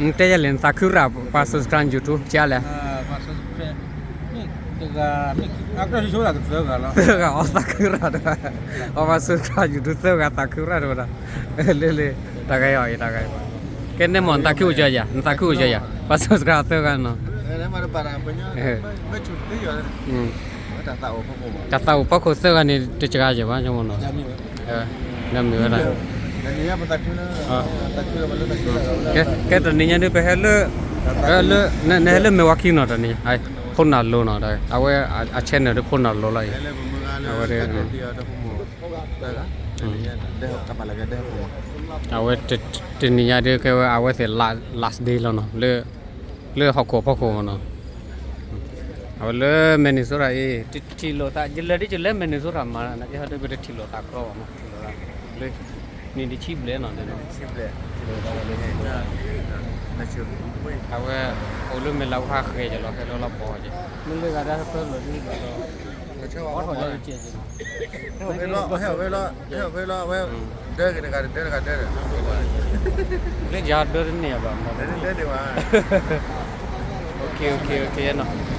နတဲယၤလဲၣ် နသးခုရၣ် ပှၤ subscribe YouTube ကလဲၣ်, သၢဂၤအီၤသးခုရၣ်တဂၤ, အီၤပှၤ subscribe YouTube သၢဂၤသးခုရၣ်တဂၤဒီး, လၢလၢ, တၢ်ဂၤအံၤ တၢ်ဂၤအံၤ, ကဲနဲမ့ၢ် နသးခုအိၣ်ကၢယၤ, နသးခုအိၣ်ကၢယၤ, ပှၤ subscribe သၢဂၤနီၤ တၢ်သးအိၣ်ဖီခိၣ်သၢဂၤန့ၣ် တစှၤယၤဘၣ် မ့ၢ်နီၤ, မ့ၢ်ဝဲဒၣ်, ကဲတနံၤညါဒုး ပဟဲလၢ, နဟဲလၢမဲာ်ဝါခံနီၤ တနံၤညါ, ခိၣ်နၢ်လိၤနီၤ, အဝဲအ channel ဒုး ခိၣ်နၢ်လိၤလီၤအံၤ, အဝဲဒၣ် အဝဲတနံၤညါဒုး ကဲဝဲအဝဲသ့ၣ် last day လီၤနီၤ, လၢဟီၣ်ခိၣ်ဖီခိၣ်မ့ၢ်နီၤ, အဝဲလၢ Minnesota အံၤ တထံၣ်လိာ်သး ယလဲၤဒ်ယလဲၤ Minnesota မး နကဟဲဒ်ပတထံၣ်လိာ်သးကြီဘၣ်မး, ထံၣ်လိာ်သး, လၢ, နံၣ်တဆံဘျဲၣ်နီၤ, အဝဲ, အိၣ်လၢမဲာ်လးဝါဃဲၤက့ၤလီၤ ဟဲလၢလီၤပီၤက့ၤ, မ့ၢ်လၢဂၤဒၣ်ဟဲဖၢလီၤဒ်ဘၣ်ဒီး, အီထီၣ်လၢကဲက့ၤ ဟဲဝဲလီၤ, ဟဲဝဲလီၤ, အဝဲ, ဒၢက့ၤတဂၤဒီး ဒၢတဂၤဒၢဒီး, လၢယၤဒၢတန့ၢ်ဘၣ်မး, ဒၢန့ၢ်ဘၣ်, နီၤ,